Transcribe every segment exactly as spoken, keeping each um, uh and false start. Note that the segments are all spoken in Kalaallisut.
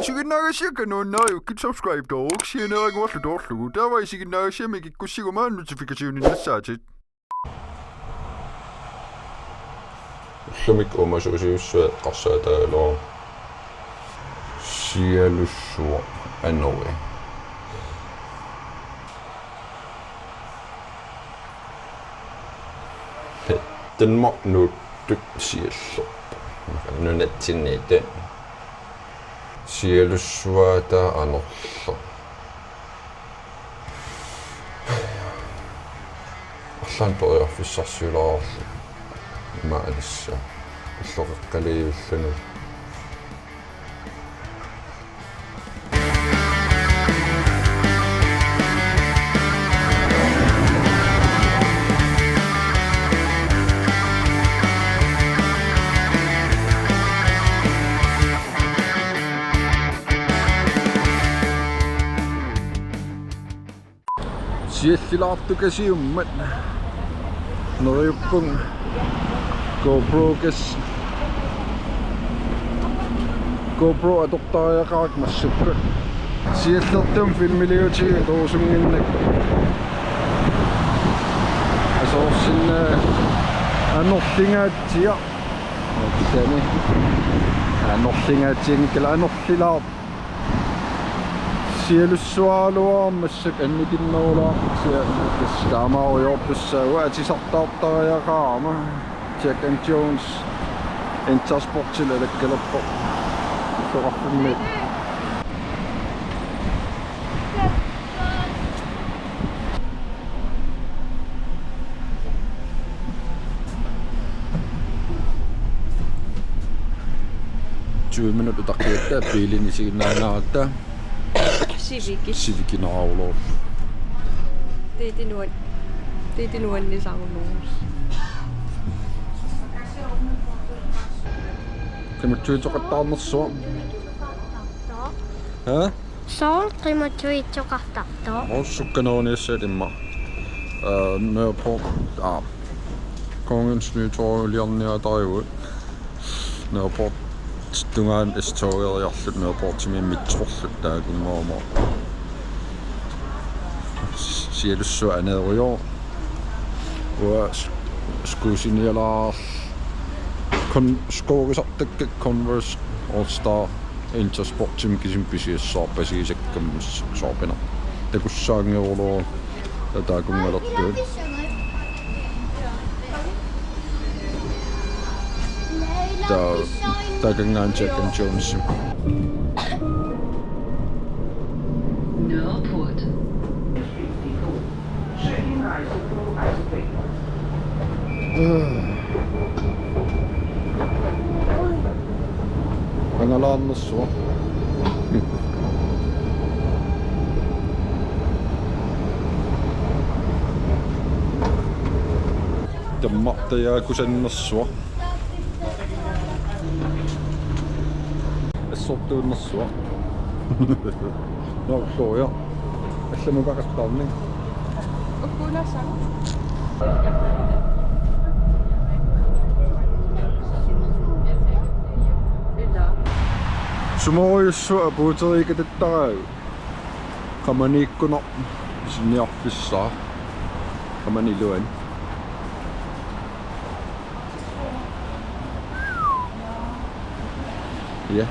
Isiginnaagassiakka nuannariukkit subscribe-tooruk sianeeraguarlu toorlugu. Taava isiginnaagassiami kikkussiguma notification-innassaatit. Ullumi uumasuusiussua eqqarsaataagaluarama. Sialussuaq anori. Danmarkip nuuttut siallerpoq. Nunatsinniittut. Sialussuaataat anorleq. Arlaannik periarfissarsiulaarlugu. Ima alissaa. Illoqeqqaliivilluni. Siallilaartukasiummat. Neriuppunga GoPro kas-, GoPro atortariaqarakku massakkut. Siallertumik filmiliutigalugu torusunnginnakku. Asoorsinnaavoq anorlingaatsiaq. Kitaani. Anorlingaatsianngikkaluarpoq anorlilaarpoq. Sialussuaraluarama massakkut annikinnerulaarpoq, sia-, tassa taamaarujoortussaavoq, atisartaartariaqarama Jack and Jones Intersportimi alakkalerpoq. Illoqarfimmi. Tyve minutsit utaqqigatta biilinik isiginnaagatta. Civici. Civicinaarulor. Titi nuan-, titi nuannisarunarpoq. Qimatsuitsoqattaarnersuaq. Ha? Soorlu qimatsuitsoqartartoq. Uagut sukkaneruniassagut immaqa. Øh, Nørreport, aa, Kongens Nytorv-liorniartarivugut. Nørreportip tungaanut S-togeriarluta Nørreportimi metrorluta taakkunnguamik. Sialussuaq aneerujoq. Uanga s-, skuusinialaar-, kon-, skoorisartakka Converse All Star Intersportimi kisimi pisiassaarpasigisakkamik soorpineq. Takussaanngeruloq taakkunngalertut. Taa, taakanngaanniit Jack and Jones. Nørreport. Angalaarnersuaq. Tammartajaakkusannersuaq. Assortuunnersuaq. Nå, Gloria. Allamukaqattaarni. Ukkuunassaq. Ila. Sumorujussuaq apuuteriikatattaraat. Qamaniikkunarpoq sinniarfissaa. Qamani iluani. Ja.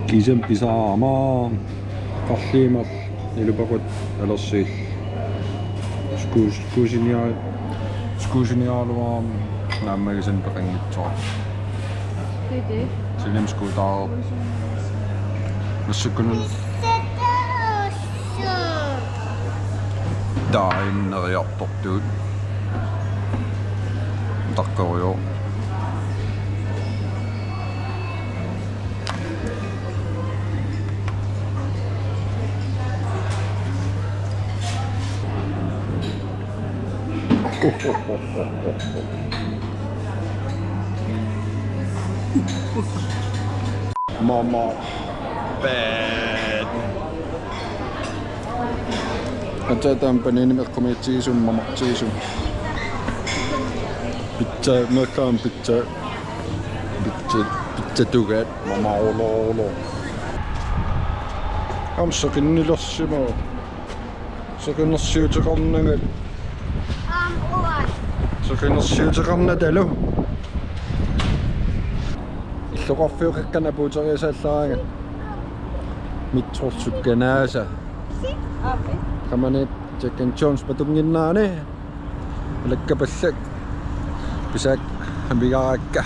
Kiisami pisaarama qarliimat ilupakut alersiil. Skuus-, skuusiniaa-, skuusiniaaluarama naammagisannik peqanngitsoq. Titi. Sinim skuutaarpoq. Massakkut. Taava inneriartortugut. Taqqerujoq. Mama. Bad. Ataa taama paniinimik eqqumiitsigisumik mamartigisumik. Pizza, meeqqat pizza, pizza, pizzatugaat, mamarulorulo. Aamma seqinnilersimavoq. Seqinersiuteqarnagu. Aamma uanga. Seqinersiuteqarnatalu. Illoqarfiup qeqqanut apuuteriasaallaraangat. Metrop sukkanaasa. Qamani Jack and Jones patunnginnaani. Alakkapallak. Pisaak amigarakka.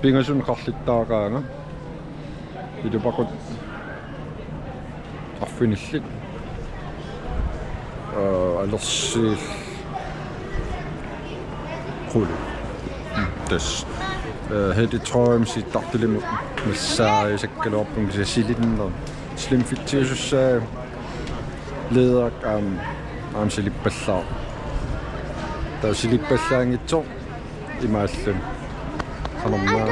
Pingasunut qarlittaraanga. Ilupakut arfinillit. Aa, alersiil quli. Tassa. Aa, Hedi Troim sittartulimut massaajusakkaluarpunga kisianni silinner. Slimfitiusussaa leerak aamma, aamma silippallaaq. Taava silippallaanngitsoq imaalluni. Qanormaa.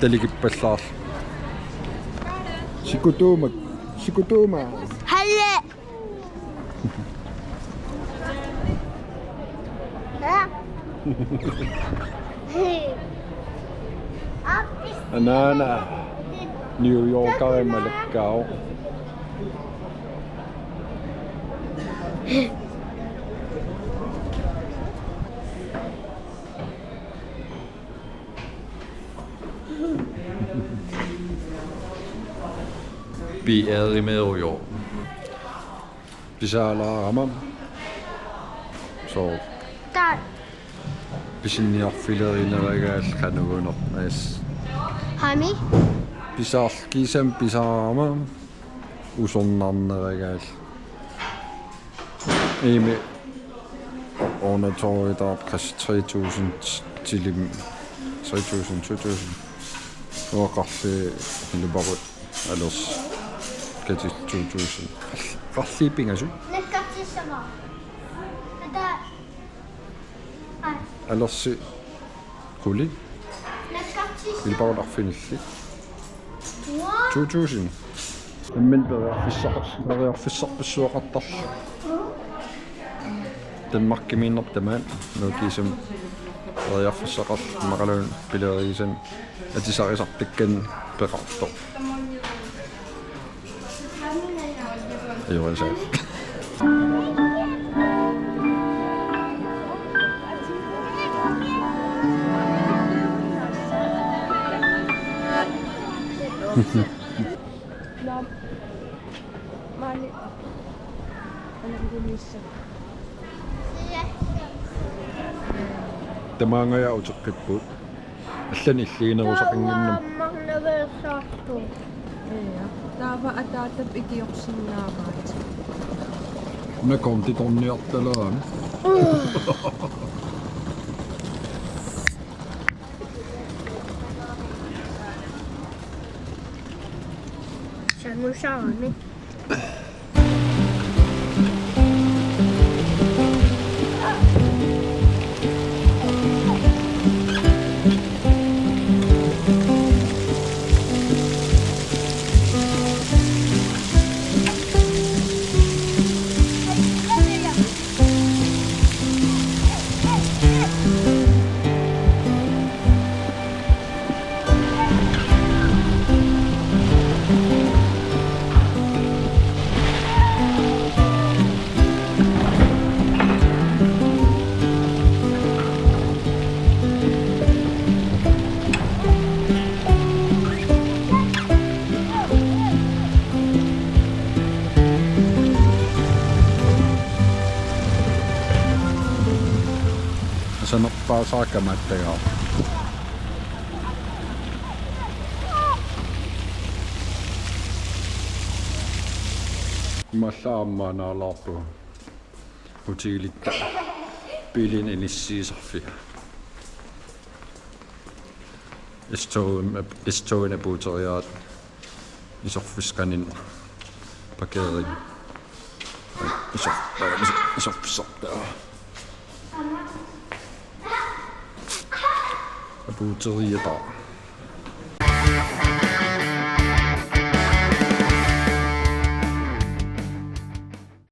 Talikippallaarlu. Sikutuuma, sikutuuma. Halle. Anaana New Yorkerimut alakkaavoq. Piaarimeerujoq. Pisaalaarama. So. Taa. Pisiniarfilerineragaal qanuguneq as. Hani? Pisaarl-, kiisami pisaarama. Usornarneragaal. Imi ornatorit aap kas tre tusind tilim, tre tusind, to tusind. Uaqarli ilupakut alersi katil to tusind. Qall-, qarli pingasu. Nakkartissama. Ata. Alersi quli. Nakkartissama. Ilupakut arfinillit. Wow. To tusind. Nammineq periarfissaqar-, periarfissarpassuaqartarluni. Danmarkimiinnerput tamaat, nuukkiisum periarfissaqarluni immaqaluunniit pilerigisanik atisarisartakkanik peqartoq. Ajorasaat. Tamaanga uteqqipput. Allanik illiginerusaqannginnami. Taava aamma naveersaartut. Ia. Taava ataatap ikiorsinnaavaat. Una konditorniartalaani. Samusaami. Asanerpaasara kamaattagaaq. Imaallaat aamma naalaarpunga. Hotelilitta biilinik inissiisarfia. S-togimi, S-togimi apuuteriaat isorfissaqarnani parkering. Isor-, isor-, isorfissartaa. Apuuteriataaq.